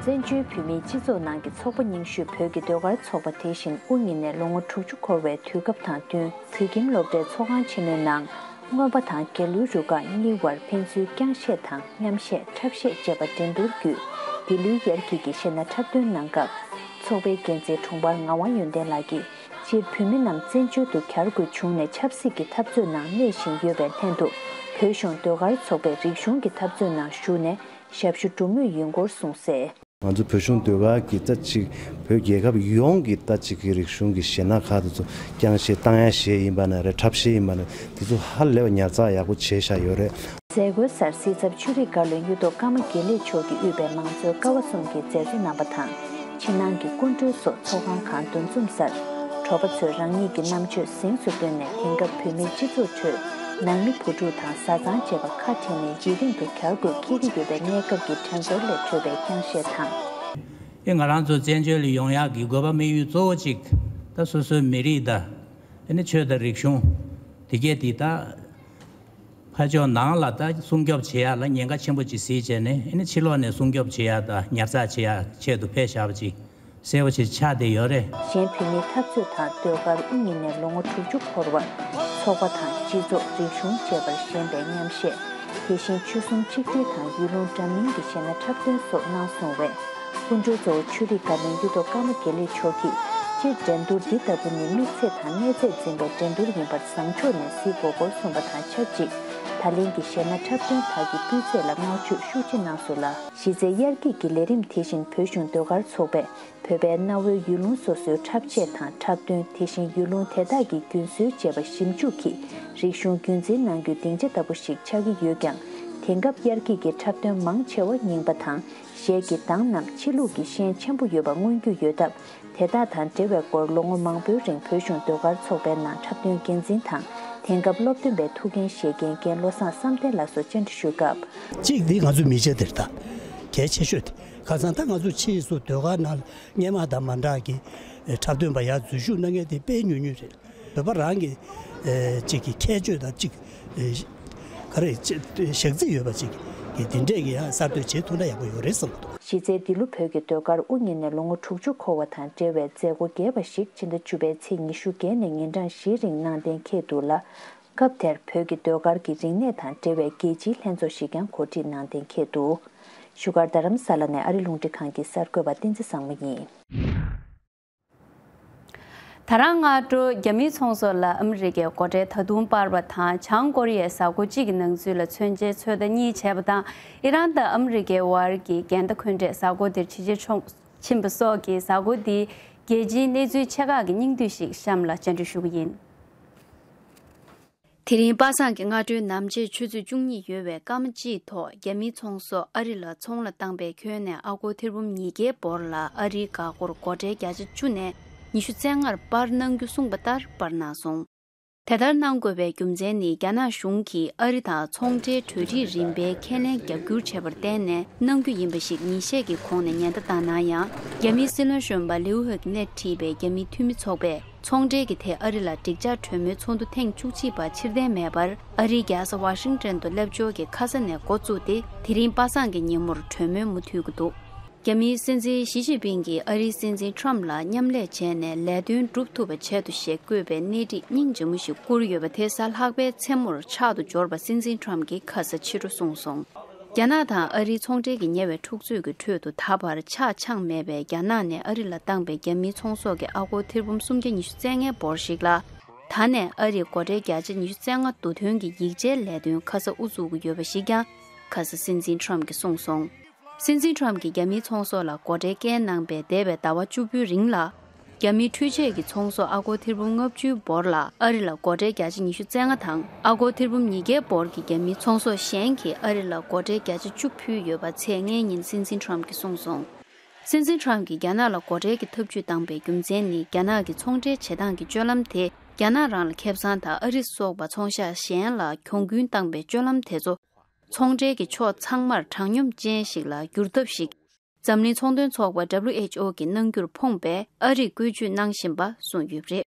བཙན་བྱོལ་བོད་མིའི་སྤྱི་ཚོགས་ནང་གི་ཚོགས་པ་རྙིང་ཤོས་བོད་ཀྱི་ཟློས་གར་ཚོགས་པ་དེ་བཞིན་དབུ་བརྙེས་ནས་ལོ་ངོ་དྲུག་ཅུ་འཁོར་བའི་དུས་སྐབས་དང་བསྟུན། བོད་ཁྱིམ་སློབ་གྲྭའི་ཚོགས་ཁང་ཆེན་མོའི་ནང་། རྔོན་པ་དང་རྒྱ་ལོའི་རུ་ཁག་གཉིས་བར་ཕན་ཚུན་རྐྱང་གཞས་དང་མཉམ་གཞས་འཁྲབ་གཞས་བཅས་པ་འགྲན་བསྡུར་བརྒྱུད། འདི་ལོའི་དབྱར་སྐྱིད་ཀྱི་གཞས་སྣ་འཁྲབ་སྟོན་གནང་སྐབས། ཚོགས་པའི་འགན་འཛིན་དྲུང་འཕར་ངག་དབང་ཡོན་ཏན་ལགས་ཀྱིས། སྤྱིར་བོད་མི་རྣམས་བཙན་བྱོལ་དུ་གྱར་དགོས་བྱུང་ནས་ཆབ་སྲིད་ཀྱི་འཐབ་རྩོད་ནང་གནས་བཞིན་ཡོད་པའི་ལྷན་དུ། བོད་གཞུང་ཟློས་གར་ཚོགས་པའི་རིག་གཞུང་གི་འཐབ་རྩོད་ནང་ཞུགས་ནས་ཞབས་ཞུ་སྒྲུབ་མུས་ཡིན་སྐོར་གསུངས་གསལ། ང་ཚོ་བོད་གཞུང་ཟློས་གར་གྱི་ད་ཅིག་བོད་རྒྱལ་ཁབ་ཡོངས་ཀྱི་ད་ཅིག་གི་རིག་གཞུང་གི་གཞས་སྣ་ཁག་དེ་ཚོ་རྐྱང་གཞས་བཏང་ཡ་གཞས་ཡིན་པ་ན་རེད། འཁྲབ་གཞས་ཡིན་པ་ན་དེ་ཚོ་ཧ་ལས་པ་ཉར་ཚགས་ཡག་པོ་བྱས་བཞག་ཡོད་རེད། མཛད་སྒོའི་སར་སྲིད་ཚབ་ཆོས་རིག་བཀའ་བློན་གཡུ་ཐོག་ཀརྨ་དགེ་ལེགས་མཆོག་གིས་དབུས་པའི་མང་གཙོའི་ཀ་བ་གསུམ་གྱི་མཛད་གཙོ་རྣམ་པ་དང་། ཕྱི་ནང་གི་སྐུ་མགྲོན་སོགས་ཚོགས་ཁང་གང་འདུ་འཛོམས་སར། དྲོ་པ་ཚོས་རང་ཉིད་ཀྱི་རྣམ་དཔྱོད་གཟེངས་སུ་བཏོན་ནས་དེང་སྐབས་བོད་མིའི་སྤྱི་ཚོགས་ཁྲོད་ནང་མི་བུ་ཕྲུག་དང་བཟའ་ཚང་བཅས་པ་ཁ་བྲལ་ནས་འཇིག་རྟེན་དུ་གྱར་དགོས་འཁེལ་གྱི་ཡོད་པའི་གནས་སྐབས་ཀྱི་དྲན་གསོ་ལས་འཕྲོས་པའི་རྐྱང་གཞས་དང་། ཨེ་ང་རང་ཚོ་བཙན་བྱོལ་ལ་ཡོང་ཡག་གི་དགོས་པ་དམིགས་ཡུལ་གཙོ་བོ་གཅིག་ད་སོ་སོའི་མི་རིགས་དང་ཨེ་ནི་ཆོས་དང་རིག་གཞུང་དེ་གས་དེ་ད། ཕར་ཕྱོགས་ནང་ལ་ད་སྲུང་སྐྱོབ་བྱེད་ཡ་ལ་ཉེན་ཁ་ཆེན་པོ་ཅིག་གཟིགས་བྱས་ནས་ཨེ་ནི་ཕྱི་ལོགས་ནས་སྲུང་སྐྱོབ་བྱེད་ཡ་དང་ཉར་ཚགས་བྱེད་ཡ་ཆེད་དུ་ཕེབས་བཞག་པ་ཅིག་གསལ་པོ་ཅིག་ཆགས་བསྡད་ཡོད་རེད། གཞན་བོད་མིའི་འཐབ་རྩོད་དང་ཟློས་གར་དབུ་བརྙེས་ནས་ལོ་ངོ་དྲུག་ཅུ་འཁོར་བར་ཚོགས་པ་དང་སྤྱི་ཚོགས་རིག་གཞུང་བཅས་པར་ཞེན་པའི་མཉམ་གཞས། དེ་བཞིན་ཆོལ་གསུམ་གཅིག་སྒྲིལ་དང་ཡུལ་ལུང་འདྲ་མིན་གྱི་གཞས་སྣ་འཁྲབ་སྟོན་སོགས་གནང་སོང་བས། སྐུ་མགྲོན་གཙོ་བོ་ཆོས་རིག་བཀའ་བློན་གཡུ་ཐོག་ཀརྨ་དགེ་ལེགས་མཆོག་གིས་སྤྱིར་འགྲན་བསྡུར་འདི་ལྟ་བུ་ནི་དམིགས་ཚད་དང་གནས་ཚད་འཛིན་པའི་འགྲན་བསྡུར་ཡིན་པར་བཟང་ཕྱོགས་ནས་གཟིགས་དགོས་སྐོར་གསུངས་པ་དང་ཆབས་ཅིག་ད་ལན་གྱི་གཞས་སྣ་འཁྲབ་སྟོན་དག་གི་སྤུས་ཚད་ལ་བསྔགས་བརྗོད་ཤུགས་ཆེ་གནང་སོང་ལ། གཞི་རྩའི་དབྱར་སྐྱིད་ཀྱི་ལས་རིམ་དེ་བཞིན་བོད་གཞུང་ཟློས་གར་ཚོགས་པས་བོད་པའི་གནའ་བོའི་ཡུལ་ལུང་སོ་སོའི་འཁྲབ་ཆས་དང་འཁྲབ་སྟོན། དེ་བཞིན་ཡུལ་ལུང་དེ་དག་གི་རྒྱུན་སྲོལ་བཅས་པ་ཞིབ་འཇུག་གིས་རིག་གཞུང་རྒྱུན་འཛིན་གནང་རྒྱུའི་སྡིངས་ཆ་ལྟ་བུ་ཞིག་ཆགས་ཀྱི་ཡོད་ཀྱང་། དེང་སྐབས་དབྱར་སྐྱིད་ཀྱི་འཁྲབ་སྟོན་མང་ཆེ་བ་རྙིང་པ་དང་། གཞས་ཀྱི་གདངས་རྣམས་ཕྱི་ལུགས་ཀྱི་ཤན་ཆེན་པོ་ཡོད་པ་མངོན་རྒྱུ་ཡོད་སྟབས། དེ་དག་དང་འབྲེལ་བའི་སྐོར་ལོ་ངོ་མང་པོའི་རིང་བོད་གཞུང་ཟློས་གར་ཚོགས་པའི་ནང་འཁྲབ་སྟོན་འགན་འཛིན་དང་། དེང་སྐབས་སློབ་སྟོན་པའི་ཐུགས་འགན་བཞེས་མཁན་རྒན་བློ་བཟང་བསམ་གཏན་ལགས་སུ་བཅར་འདྲི་ཞུས་སྐབས། གཅིག་འདི་ང་ཚོའི་མི་ཆེ་དེར་ད་གལ་ཆེ་ཤོས་དེ་ཁ་སང་ད་ང་ཚོ་ཕྱིས་སུ་ཟློས་གར་ནང་སྔོན་མ་དང་མ་འདྲ་གི་འཁྲབ་སྟོན་པ་ཡར་འཛུལ་ཞུགས་གནང་མཁན་དེ་དཔེ་ཉུང་ཉུང་རེད། བོད་པ་རང་གི་ཨེ་གཅིག་གི་ཁྱད་ཆོས་དང་གཅིག་ཨེ་ག་རེ་ཅེ་ཞག་རྩི་ཡོད་པ་ཅིག་གི་དེ་འདྲས་ཀྱི་ཡང་གསར་གཏོད་བྱེད་ཐུབ་ན་ཡག་པོ་ཡོད་རེད་བསམ་གྱི་འདུག་གཞི་རྩའི་འདི་ལོ་བོད་ཀྱི་ཟློས་གར་དབུ་བརྙེས་ནས་ལོ་ངོ་དྲུག་ཅུ་འཁོར་བ་དང་འབྲེལ་བའི་མཛད་སྒོ་རྒྱས་པ་ཞིག་ཕྱི་ཟླ་བཅུ་པའི་ཚེས་ཉི་ཤུ་བརྒྱད་ནས་ཉིན་གྲངས་བཞིའི་རིང་གནང་གཏན་འཁེལ་འདུག་ལ། སྐབས་དེར་བོད་ཀྱི་ཟློས་གར་གྱི་རིག་གནས་དང་འབྲེལ་བའི་རྒྱལ་སྤྱིའི་ལྷན་ཚོགས་ཤིག་ཀྱང་གོ་སྒྲིག་གནང་གཏན་འཁེལ་འདུག་བཞུགས་སྒར་རྡ་རམ་ས་ལ་ནས་ཨ་རི་རླུང་འཕྲིན་ཁང་གི་གསར་འགོད་པ་བསྟན་འཛིན་བཟང་མོ་ཡིན། ད་རང་སྔ་དྲོ་རྒྱ་མིའི་ཚོང་ཟོག་ལ་ཨ་མི་རི་ཀའི་སྒོ་ཁྲལ་ད་དུང་སྤར་བ་དང་། བྱང་ཀོ་རི་ཡས་གཟའ་འཁོར་གཅིག་གི་ནང་ཚུད་ལ་མཚོན་ཆའི་ཚོད་ལྟ་གཉིས་བྱས་པ་དང་། ཨི་རན་དང་ཨ་མི་རི་ཀའི་དབར་གྱི་འགལ་ཟླ་འཁོན་འགྲས་གཟའ་འཁོར་འདིར་ཇེ་ཆེར་ཕྱིན་པ་སོགས་ཀྱིས་གཟའ་འཁོར་འདིའི་རྒྱལ་སྤྱིའི་གནས་ཚུལ་ཆེ་ཁག་གི་སྙིང་བསྡུས་ཤིག་གཤམ་ལ་བཅར་འདྲི་ཞུ་གི་ཡིན། དེ་རིང་པ་སངས་ཀྱི་སྔ་དྲོའི་ནམ་ཕྱེད་ཆུ་ཚོད་བཅུ་གཉིས་ཡོལ་བའི་སྐར་མ་གཅིག་ཐོག་རྒྱ་མིའི་ཚོང་ཟོག་ཨ་རི་ལ་ཚོང་ལ་བཏང་པའི་ཁྱོན་ནས་ཨ་སྒོར་ཐེར་འབུམ་ཉིས་བརྒྱའི་སྦོར་ལ་ཨ་རིའི་འགག་སྒོར་སྒོ་ཁྲལ་བརྒྱ་ཆ་བཅུ་ནས་ཉི་ཤུ་རྩ་ལྔར་སྤར་གནང་རྒྱུ་གསུངས་པ་ལྟར་སྤར་གནང་སོང་། དེ་ལྟར་གནང་དགོས་པའི་རྒྱུ་མཚན་ནི་རྒྱ་ནག་གཞུང་གིས་ཨ་རི་དང་ཚོང་འབྲེལ་གྲོས་འགྲིག་རིམ་པའི་ཁས་ལེན་རྒྱབ་སྐྱོར་བྱས་པར་བརྟེན་ནས་གནང་རྒྱུ་ཡིན་པ་ཞིག་ཉིན་ཤས་ཀྱི་གོང་ནས་ཉེན་བརྡ་བཏང་ན་ཡང་། རྒྱ་མིའི་སྲིད་བློན་གཞོན་པ་ལིའུ་ཧེ་ནས་ཁྲིད་པའི་རྒྱ་མིའི་འཐུས་མི་ཚོགས་པས། ཚོང་འབྲེལ་གྱི་ཐད་ཨ་རི་ལ་འགྲིག་འཇགས་གྲོས་མོལ་ཚོགས་འདུ་ཐེངས་བཅུ་གཅིག་པ་ཕྱིར་འཐེན་མེད་པར། ཨ་རིའི་རྒྱལ་ས་ཝ་ཤིང་ཏོན་དུ་སླེབས་འབྱོར་གྱི་ཁ་ས་ནས་འགོ་བཙུགས་ཏེ། དེ་རིང་པ་སངས་ཀྱི་ཉིན་མོར་གྲོས་མོལ་མུ་མཐུད་ཀྱི་འདུག་རྒྱ་མིའི་སྲིད་འཛིན་ཞི་ཅིན་ཕིང་གིས་ཨ་རིའི་སྲིད་འཛིན་ཁྲོམ་ལ་མཉམ་ལས་བྱས་ནས་ལས་དོན་སྒྲུབ་ཐུབ་པ་བྱེད་དོ་ཞེས་བཀོད་པའི་གནས་འགྲིག་སྙིང་རྗེ་མོ་ཞིག་བསྐུར་ཡོད་པ་དེ་གཟའ་ལྷག་པའི་མཚན་མོར་ཕྱག་ཏུ་འབྱོར་བ་སྲིད་འཛིན་ཁྲོམ་གྱིས་ཁ་ས་ཕྱི་དྲོ་གསུངས་སོང་། རྒྱ་ནག་དང་ཨ་རིའི་ཚོང་འབྲེལ་གྱི་ཉེ་བའི་འཁྲུག་རྩོད་ཀྱི་ཁྲོད་དུ་ད་བར་ཆག་འཆང་མེད་པའི་རྒྱ་ནག་ནས་ཨ་རི་ལ་བཏང་པའི་རྒྱ་མིའི་ཚོང་ཟོག་གི་ཨ་སྒོར་ཐེར་འབུམ་སུམ་བརྒྱ་ཉི་ཤུ་རྩ་ལྔའི་སྦོར་ཞིག་ལ། ད་ནས་ཨ་རིས་སྒོ་ཁྲལ་བརྒྱ་ཆ་ཉི་ཤུ་རྩ་ལྔ་བསྡུ་ཐོན་གྱི་ཡིག་ཆའི་ལས་དོན་ཁ་ས་དབུ་བཙུགས་ཀྱི་ཡོད་པ་ཞིག་ཀྱང་ཁ་ས་སྲིད་འཛིན་ཁྲོམ་གྱིས་གསུངས་སོང་། སྲིད་འཛིན་ཁྲོམ་གྱིས་རྒྱ་མིའི་ཚོང་ཟོག་ལ་སྒོ་ཁྲལ་བཀལ་གནང་པའི་འདས་པའི་ཟླ་བ་བཅུ་པོའི་རིང་ལ། རྒྱ་མིའི་འཕྲུལ་ཆས་ཀྱི་ཚོང་ཟོག་ཨ་སྒོར་ཐེར་འབུམ་ལྔ་བཅུའི་འབོར་ལ་ཨ་རི་ལ་སྒོ་ཁྲལ་བརྒྱ་ཆ་ཉི་ཤུ་རྩ་ལྔ་དང་ཨ་སྒོར་ཐེར་འབུམ་ཉིས་བརྒྱའི་འབོར་གྱི་རྒྱ་མིའི་ཚོང་ཟོག་གཞན་གྱིས་ཨ་རི་ལ་སྒོ་ཁྲལ་བརྒྱ་ཆ་བཅུ་ཕུལ་ཡོད་པ་ཚེས་ལྔའི་ཉིན་སྲིད་འཛིན་ཁྲོམ་གྱིས་གསུངས་སོང་། སྲིད་འཛིན་ཁྲོམ་གྱིས་རྒྱ་ནག་ལ་སྒོ་ཁྲལ་གྱི་ཐབས་ཇུས་བཏང་པའི་རྒྱུ་མཚན་ནི། རྒྱ་ནག་གི་ཚོང་འབྲེལ་བྱེད་སྟངས་ཀྱི་སྤྱོད་ལམ་དེ་རྒྱ་ནག་རང་ལ་ཁེ་བཟང་དང་ཨ་རི་སོགས་པ་ཚོང་ཤག་གཞན་ལ་གྱོང་གུན་བཏང་པའི་སྤྱོད་ལམ་དེ་ཚོ་ཚོང་འབྲེལ་གྱི་ཕྱོགས་ཚང་མར་དྲང་སྙོམས་ཅན་ཞིག་ལ་བསྒྱུར་ཐབས་ཤིག་འཛམ་གླིང་ཚོང་དོན་ཚོགས་པ་W H O གིས་གནང་རྒྱུར་ཕོངས་པའི་ཨ་རིས་བཀོལ་སྤྱོད་གནང་བཞིན་པ་གསུངས་ཡོད་པ་རེད།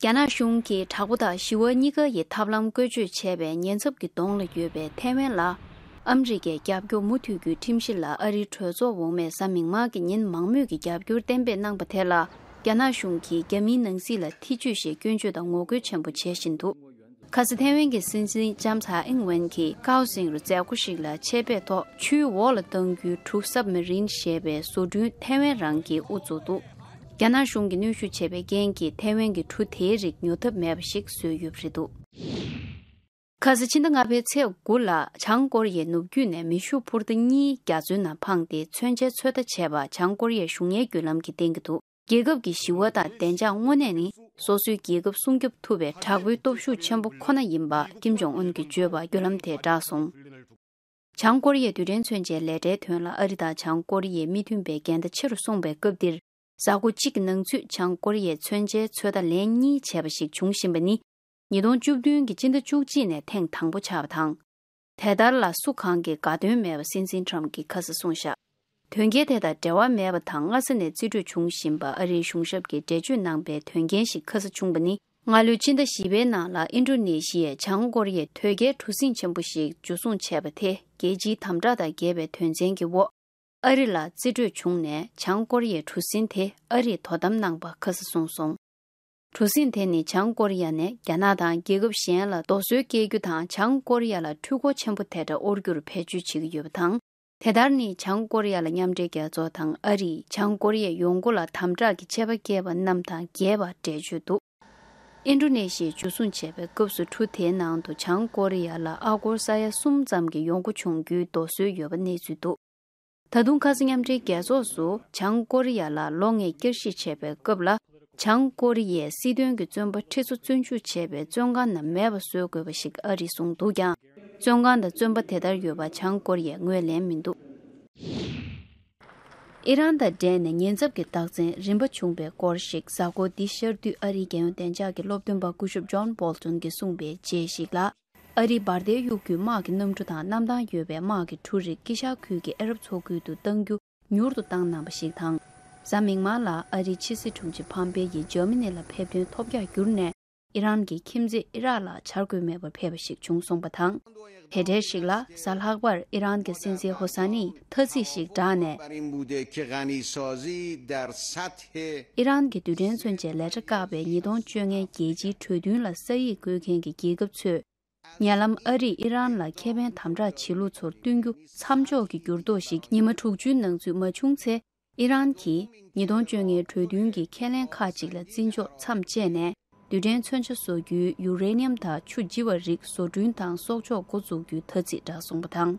རྒྱ་ནག་གཞུང་གིས་དྲག་པོ་དང་ཞི་བ་གཉིས་ཀ་ཡི་ཐབས་ལམ་བཀོལ་སྤྱོད་བྱས་པའི་ཉེན་ཚབས་ཀྱི་གདོང་ལ་ཡོད་པའི་ཐའེ་ཝན་ལ། ཨ་མི་རི་ཀའི་རྒྱབ་སྐྱོར་མུ་མཐུད་རྒྱུའི་ཁྲིམས་གཞི་ལ་ཨ་རིའི་གྲོས་ཚོགས་འོག་མས་གཟའ་མིག་དམར་གྱི་ཉིན་མང་མོས་ཀྱི་རྒྱབ་སྐྱོར་གཏན་འབེབས་གནང་པ་དེ་ལ། རྒྱ་ནག་གཞུང་གིས་རྒྱ་མིའི་ནང་སྲིད་ལ་ཐེ་བྱུས་ཤིག་སྐྱོན་བརྗོད་དང་ངོ་རྒོལ་ཆེན་པོ་བྱེད་བཞིན་འདུག་ཁ་ས་ཐའེ་ཝན་གྱི་སྲིད་འཛིན་ལྕམ་ཚའེ་ཨིང་ཝེན་གྱིས་ཀའོ་སིང་རུ་མཛད་སྒོ་ཞིག་ལ་ཆེད་ཕེབས་ཐོག་ཆུའི་འོག་ལ་གཏང་རྒྱུའི་གྲུ་སབ་མ་རིན་ཞེས་པའི་བཟོ་སྐྲུན་ཐའེ་ཝན་རང་གིས་དབུ་བཙུགས་འདུག་རྒྱ་ནག་གཞུང་གིས་གནོན་ཤུགས་བྱས་པའི་རྐྱེན་གྱིས་ཐའེ་ཝན་གྱི་གྲུ་དེའི་རིགས་ཉོ་ཐབས་མེད་པ་ཞིག་བཟོས་ཡོད་པ་རེད་འདུག་ཁ་ས་ཕྱི་ཟླ་ལྔ་པའི་ཚེས་དགུ་ལ་བྱང་ཀོ་རི་ཡའི་ནུབ་རྒྱུད་ནས་མེ་ཤུགས་འཕུར་མདའ་གཉིས་རྒྱ་མཚོའི་ནང་འཕངས་ཏེ་མཚོན་ཆའི་ཚོད་ལྟ་བྱས་པ་བྱང་ཀོ་རི་ཡའི་གཞུང་གཉེར་བརྒྱུད་ལམ་གྱིས་བསྟན་གྱི་འདུག་རྒྱལ་ཁབ་ཀྱི་ཞི་བ་དང་བདེ་འཇགས་དངོས་གནས་ནི་སོ་སོའི་རྒྱལ་ཁབ་སྲུང་སྐྱོབ་ཐུབ་པའི་དྲག་པོའི་སྟོབས་ཤུགས་ཆེན་པོ་ཁོ་ན་ཡིན་པ་ཀིམ་ཇོང་ཨུན་གྱིས་བརྗོད་པ་བརྒྱུད་ལམ་དེས་བསྒྲགས་སོང་། བྱང་ཀོ་རི་ཡའི་རྡུལ་ཕྲན་མཚོན་ཆའི་ལས་གྲྭའི་དོན་ལ་ཨ་རི་དང་བྱང་ཀོ་རི་ཡའི་མི་མཐུན་པའི་འགལ་ཟླ་ཆེ་རུ་སོང་པའི་སྐབས་འདིར། གཟའ་འཁོར་གཅིག་གི་ནང་ཚུད་བྱང་ཀོ་རི་ཡས་མཚོན་ཆའི་ཚོད་ལྟ་ལན་གཉིས་བྱས་པ་ཞིག་བྱུང་བཞིན་པ་ནི། ཉིས་སྟོང་བཅུ་བདུན་གྱི་སྤྱི་ཟླ་བཅུ་གཅིག་ནས་ཐེངས་དང་པོ་ཆགས་པ་དང་། དེ་ལྟར་ལ་སུ་གང་གིས་དགའ་སྟོན་མེད་པ་སྲིད་འཛིན་ཁྲོམ་གྱིས་ཁ་ས་གསུངས་བཞག་དོན་རྐྱེན་དེ་དང་འབྲེལ་བ་མེད་པ་དང་སྔ་ས་ནས་རྩིས་སྤྲོད་བྱུང་བཞིན་པ་ཨ་རིའི་གཞུང་ཞབས་ཀྱིས་འགྲེལ་བརྗོད་གནང་པའི་དོན་རྐྱེན་ཞིག་ཁ་ས་བྱུང་པ་ནི། སྔ་ལོའི་ཕྱི་ཟླ་བཞི་པའི་ནང་ལ་ཨིན་ཌོ་ནེ་ཤི་ཡས་བྱང་ཀོ་རི་ཡའི་དོས་སྐྱེལ་གྲུ་གཟིངས་ཆེན་པོ་ཞིག་འཇུ་བཟུང་བྱས་པ་དེ་རྒྱལ་སྤྱིའི་དམ་དྲག་དང་འགལ་བའི་དོན་ཚན་གྱི་འོག་ཨ་རི་ལ་རྩིས་སྤྲོད་བྱུང་ནས་བྱང་ཀོ་རི་ཡའི་གྲུ་གཟིངས་དེ་ཨ་རིས་དོ་དམ་གནང་པ་ཁ་ས་གསུངས་སོང་། གྲུ་གཟིངས་དེ་ནི་བྱང་ཀོ་རི་ཡ་ནས་རྒྱ་ནག་དང་རྒྱལ་ཁབ་གཞན་ལ་རྡོ་སོལ་སྐྱེལ་རྒྱུ་དང་བྱང་ཀོ་རི་ཡ་ལ་འཕྲུལ་འཁོར་ཆེན་པོ་དེ་འདྲ་དབོར་རྒྱུར་བེད་སྤྱོད་བྱེད་ཀྱི་ཡོད་པ་དང་། དེ་ལྟར་ནི་བྱང་ཀོ་རི་ཡ་ལ་མཉམ་འབྲེལ་རྒྱལ་ཚོགས་དང་ཨ་རིས་བྱང་ཀོ་རི་ཡའི་ཡོང་སྒོ་ལ་དམ་དྲག་གི་ཆད་པ་བཀལ་བ་རྣམས་དང་འགལ་བར་འགྲེལ་བརྗོད་འདུག་ཨིན་ཌོ་ནེ་ཤི་ཡས་འཇུ་བཟུང་བྱས་པའི་སྐབས་སུ་གྲུ་དེའི་ནང་དུ་བྱང་ཀོ་རི་ཡ་ལ་ཨ་སྒོར་ས་ཡ་གསུམ་ཙམ་གྱི་ཡོང་སྒོ་བྱུང་རྒྱུའི་རྡོ་སོལ་ཡོད་པ་གནས་ཚུལ་འདུག་ད་དུང་ཁ་ས་མཉམ་འབྲེལ་རྒྱལ་ཚོགས་སུ་བྱང་ཀོ་རི་ཡ་ལ་ལོ་ལྔའི་བསྐྱར་ཞིབ་བྱས་པའི་སྐབས་ལ། བྱང་ཀོ་རི་ཡའི་སྲིད་དོན་གྱི་བཙོན་པ་ཁྲི་ཚོ་བཙོན་འཇུག་བྱས་པའི་བཙོན་ཁང་ནང་མེད་པ་བཟོ་དགོས་པ་ཞིག་ཨ་རིས་གསུངས་འདུག་ཀྱང་། བཙོན་ཁང་དང་བཙོན་པ་དེ་ལྟར་ཡོད་པ་བྱང་ཀོ་རི་ཡས་ངོས་ལེན་མི་འདུག་ཨི་རན་དང་འབྲེལ་ནས་ཉེན་ཚབས་ཀྱི་རྟགས་མཚན་རིམ་པ་བྱུང་པའི་སྐོར་ཞིག་གཟའ་འཁོར་འདི་ཤར་དུས་ཨ་རིའི་རྒྱལ་ཡོངས་བདེ་འཇགས་ཀྱི་སློབ་སྟོན་པ་སྐུ་ཞབས་ཇོན་བོལ་ཊོན་གྱིས་གསུངས་པའི་རྗེས་ཤིག་ལ། ཨ་རིའི་འབར་མདེལ་གཡུག་རྒྱུའི་དམག་གི་གནམ་གྲུ་དང་གནམ་ཐང་ཡོད་པའི་དམག་གི་གྲུ་རིགས་དཀྱིལ་ཤར་ཁུལ་གྱི་ཨ་རབ་མཚོ་ཁུལ་དུ་གཏང་རྒྱུ་མྱུར་དུ་བཏང་གནང་བ་ཞིག་དང་། གཟའ་མིག་དམར་ལ་ཨ་རིའི་ཕྱི་སྲིད་དྲུང་ཆེ་ཕམ་པེ་ཡིས་འཇར་མ་ནི་ལ་ཕེབས་ཐོན་ཐོབ་རྒྱག་གྱུར་ནས། ཨི་རན་གྱི་ཁྱིམ་མཚེས་ཨི་རག་ལ་བྱ་དགོས་མེད་པར་ཕེབས་པ་ཞིག་བྱུང་སོང་པ་དང་། དེ་འབྲེལ་ཞིག་ལ་གཟའ་ལྷག་པར་ཨི་རན་གྱི་སྲིད་འཛིན་ཧོ་ས་ནིས་ཐ་ཚིག་ཞིག་བསྒྲགས་ནས། ཨི་རན་གྱི་རྡུལ་ཕྲན་མཚོན་ཆའི་ལས་གྲྭ་བཀག་པའི་ཉིས་སྟོང་བཅོ་ལྔའི་རྒྱལ་སྤྱིའི་གྲོས་མཐུན་ལ་ས་ཡིག་བཀོད་མཁན་གྱི་རྒྱལ་ཁབ་ཚོས། ཉེ་ལམ་ཨ་རིས་ཨི་རན་ལ་ཁེ་ཕན་དམ་དྲག་བྱེད་ལུགས་ཚོར་བསྟུན་རྒྱུ་མཚམས་འཇོག་གི་འགྱུར་ལྡོག་ཞིག་ཉི་མ་དྲུག་ཅུའི་ནང་ཚུད་མ་བྱུང་ཚེ། ཨི་རན་གྱིས་ཉིས་སྟོང་བཅོ་ལྔའི་གྲོས་མཐུན་གྱི་ཁས་ལེན་ཁག་ཅིག་ལ་བརྩི་འཇོག་མཚམས་བཅད་ནས། རྡུལ་ཕྲན་མཚོན་ཆ་བཟོ་རྒྱུའི་ཡུ་རེ་ནི་ཡམ་དང་ཆུ་ལྗི་བ་རིགས་བཟོ་སྐྲུན་དང་གསོག་འཇོག་འགོ་འཛུགས་རྒྱུའི་ཐ་ཚིག་བསྒྲགས་སོང་པ་དང་།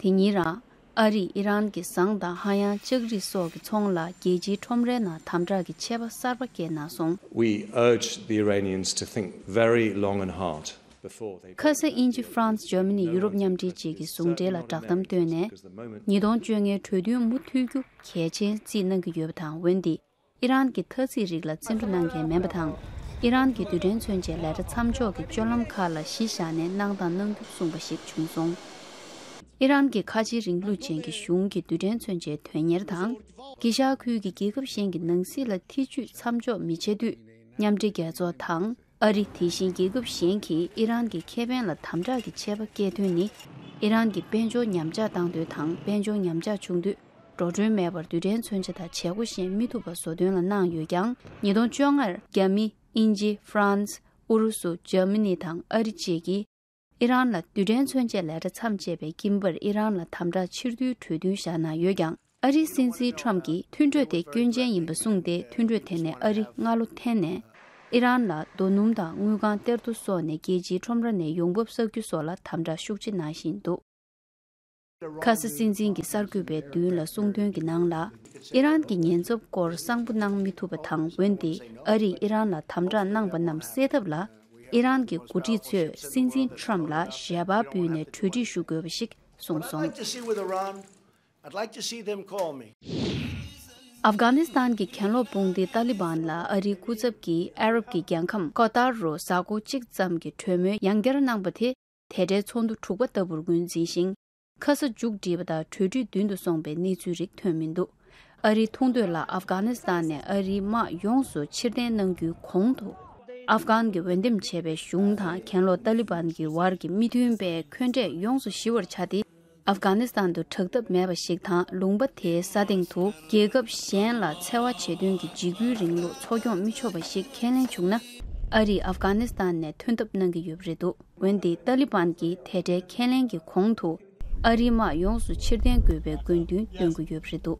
དེ་ཉིན་རང་། ཨ་རིས་ཨི་རན་གྱི་ཟངས་དང་ཧ་ཡང་ལྕགས་རིགས་སོགས་ཀྱི་ཚོང་ལ་རྒྱལ་སྤྱིའི་ཁྲོམ་རའི་ནང་དམ་དྲག་གི་ཆད་པ་གསར་པ་བཀལ་གནང་སོང་། We urge the Iranians to think very long and hard before they ཁ་ས་དབྱིན་ཇི་ཧྥ་རན་སི་འཇར་མ་ནི་ཡུ་རོབ་མཉམ་འབྲེལ་བཅས་ཀྱི་ཟུང་འབྲེལ་ལ་བསྒྲགས་གཏམ་བཏོན་ནས། ཉིས་སྟོང་བཅོ་ལྔའི་གྲོས་མཐུན་མུ་མཐུད་རྒྱུ་གལ་ཆེན་བརྩིས་གནང་གི་ཡོད་པ་དང་འོན་ཏེ། ཨི་རན་གྱི་ཐ་ཚིག་རིགས་ལ་བརྩི་འགྲོ་གནང་མཁན་མིན་པ་དང་། ཨི་རན་གྱི་རྡུལ་ཕྲན་མཚོན་ཆའི་ལས་གྲྭ་མཚམས་འཇོག་གི་སྤྱོད་ལམ་ཁག་ལ་གཞི་བཞག་ནས་གནང་དང་གནང་རྒྱུ་གསུངས་པ་ཞིག་བྱུང་སོང་། ཨི་རན་གྱི་ཁ་ཆེའི་རིང་ལུགས་ཅན་གྱི་གཞུང་གི་རྡུལ་ཕྲན་མཚོན་ཆའི་དོན་གཉེར་དང་། དཀྱིལ་ཤར་ཁུལ་གྱི་རྒྱལ་ཁབ་གཞན་གྱི་ནང་སྲིད་ལ་ཐེ་ཇུས་མཚམས་འཇོག་མི་བྱེད་དུས། མཉམ་འབྲེལ་རྒྱལ་ཚོགས་དང་། ཨ་རི་དེ་བཞིན་རྒྱལ་ཁབ་གཞན་གྱིས་ཨི་རན་གྱི་ཁེ་ཕན་ལ་དམ་དྲག་གི་ཆད་པ་བཀལ་དོན་ནི། ཨི་རན་གྱི་དཔལ་འབྱོར་ཉམས་ཆག་བཏང་དོན་དང་དཔལ་འབྱོར་ཉམས་ཆག་བྱུང་དུས། འགྲོ་གྲོན་མེད་པར་རྡུལ་ཕྲན་མཚོན་ཆ་དང་བྱེད་སྒོ་གཞན་མི་ཐུབ་པ་བཟོ་དོན་ལ་གནང་ཡོད་ཀྱང་། ཉིས་སྟོང་བཅོ་ལྔར་རྒྱ་མི། དབྱིན་ཇི། ཧྥ་རན་སི། ཨུ་རུ་སུ། འཇར་མ་ནི་དང་ཨ་རི་བཅས་ཀྱིས་ཨི་རན་ལ་རྡུལ་ཕྲན་མཚོན་ཆའི་ལས་གྲྭ་མཚམས་བཅད་པའི་སྐྱིན་པར་ཨི་རན་ལ་དམ་དྲག་ཕྱིར་བསྡུའི་གྲོས་མཐུན་བཞག་གནང་ཡོད་ཀྱང་། ཨ་རིའི་སྲིད་འཛིན་ཁྲོམ་གྱིས་མཐུན་གྲོས་དེ་སྐྱོན་ཅན་ཡིན་པ་གསུངས་ཏེ། མཐུན་གྲོས་དེ་ནས་ཨ་རི་སྔ་ལོ་འཐེན་ནས། ཨི་རན་ལ་རྡོ་སྣུམ་དང་དངུལ་ཁང་གཏེར་རྡོ་སོགས་ནས་རྒྱལ་སྤྱིའི་ཁྲོམ་ར་ནས་ཡོང་འབབ་བསགས་རྒྱུ་སོགས་ལ་དམ་དྲག་ཤུགས་ཆེ་གནང་བཞིན་འདུག་ཁ་ས་སྲིད་འཛིན་གྱི་གསར་འགོད་པའི་མདུན་ལ་གསུངས་དོན་གྱི་ནང་ལ། ཨི་རན་གྱི་ཉེན་ཚབས་སྐོར་གསང་པོ་གནང་མི་ཐུབ་པ་དང་། འོན་ཏེ་ཨ་རིས་ཨི་རན་ལ་དམ་དྲག་གནང་པ་རྣམས་སེལ་ཐབས་ལ། ཨི་རན་གྱི་འགོ་ཁྲིད་ཚོས་སྲིད་འཛིན་ཁྲམ་ལ་ཞལ་པར་ཕུལ་ནས་གྲོས་འགྲིག་ཞུ་དགོས་པ་ཞིག་གསུངས་སོང་། I'd like to see them call me. ཨབ་གྷ་ནི་སི་ཐན་གྱི་གྱེན་ལོག་དཔུང་སྡེ་ཏཱ་ལི་བན་ལ་ཨ་རིའི་སྐུ་ཚབ་ཀྱིས་ཨ་རབ་ཀྱི་རྒྱལ་ཁམས་ཀ་ཏར་རུ་གཟའ་འཁོར་གཅིག་ཙམ་གྱི་གྲོས་མོལ་ཡང་བསྐྱར་གནང་པ་དེ། དེ་འདྲའི་ཚོགས་འདུ་དྲུག་པ་ལྟ་བུར་ངོས་འཛིན་ཞིང་། ཁ་ས་མཇུག་བསྒྲིལ་བ་དང་གྲོས་འགྲིག་མདུན་དུ་སོང་པའི་གནས་ཚུལ་རིགས་ཐོན་མི་འདུག་ཨ་རིའི་མཐོང་ཐོས་ལ་ཨབ་གྷ་ནི་སི་ཐན་ནས་ཨ་རིའི་དམག་ཡོངས་སུ་ཕྱིར་འཐེན་གནང་རྒྱུའི་གོང་དུ། ཨབ་གྷན་གྱི་འོས་འདེམས་བྱས་པའི་གཞུང་དང་གྱེན་ལོག་ཏཱ་ལི་བན་གྱི་བར་གྱི་མི་མཐུན་པའི་འཁོན་འབྲས་ཡོངས་སུ་ཞི་བར་བྱ་སྟེ། ཨབ་གྷ་ནི་སི་ཐན་དུ་དྲག་འཐབ་མེད་པ་ཞིག་དང་། ལུང་པ་དེའི་ས་སྟེང་དུ་རྒྱལ་ཁབ་གཞན་ལ་འཚེ་བ་བྱེད་དོན་གྱི་འཇིགས་སྐུལ་རིང་ལུགས་འཚོ་སྐྱོང་མི་ཆོག་པ་ཞིག་ཁས་ལེན་བྱུང་ན། ཨ་རིས་ཨབ་གྷ་ནི་སི་ཐན་ནས་ཐོན་ཐབས་གནང་གི་ཡོད་པ་རེད་འདུག་འོན་ཏེ་ཏཱ་ལི་བན་གྱིས་དེ་འདྲའི་ཁས་ལེན་གྱི་གོང་དུ། ཨ་རིའི་དམག་ཡོངས་སུ་ཕྱིར་འཐེན་དགོས་པའི་དགོས་འདུན་བཏོན་གྱི་ཡོད་པ་རེད་འདུག་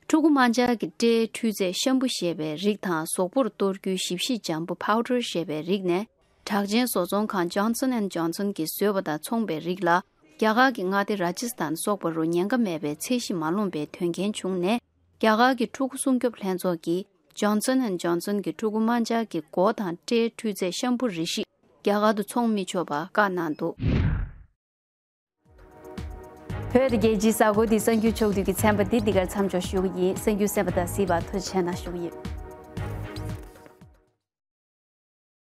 ཕྲུ་གུ་དམར་འབྱར་གྱི་སྐྲའི་འཕྲུལ་རྫས་ཤམ་བུ་ཞེས་པའི་རིགས་དང་། གཟུགས་པོར་གཏོར་རྒྱུའི་ཞིབ་ཞིབ་འཇམ་པོ་པའུ་ཌར་ཞེས་པའི་རིགས་ནས། གྲགས་ཅན་བཟོ་ཚོང་ཁང་Johnson and Johnson གྱིས་བཟོས་པ་དང་མཚུངས་པའི་རིགས་ལ། རྒྱ་གར་གྱི་མངའ་སྡེ་ར་ཇི་སི་ཐན་སོགས་པ་རུ་ཉེན་ཁ་མེད་པའི་ཚད་གཞི་མ་ལོངས་པའི་དོན་རྐྱེན་བྱུང་ནས། རྒྱ་གར་གྱི་ཕྲུ་གུ་སྲུང་སྐྱོབ་ལྷན་ཚོགས་ཀྱིས་Johnson and Johnson གྱི་ཕྲུ་གུ་དམར་འབྱར་གྱི་མགོ་དང་སྐྲའི་འཕྲུལ་རྫས་ཤམ་བུ་རེ་ཞིག་རྒྱ་གར་དུ་འཚོང་མི་ཆོག་པ་བཀག་གནང་འདུག་བོད་རྒྱལ་སྤྱིའི་གཟའ་འཁོར་འདིའི་གསར་འགྱུར་ཕྱོགས་བསྡུས་ཀྱི་ཚན་པ་འདི་འདི་གར་མཚམས་འཇོག་ཞུ་གི་ཡིན། གསར་འགྱུར་གསན་པ་དང་གཟིགས་པར་ཐུགས་རྗེ་ཆེ་གནང་ཞུ་གི་ཡིན།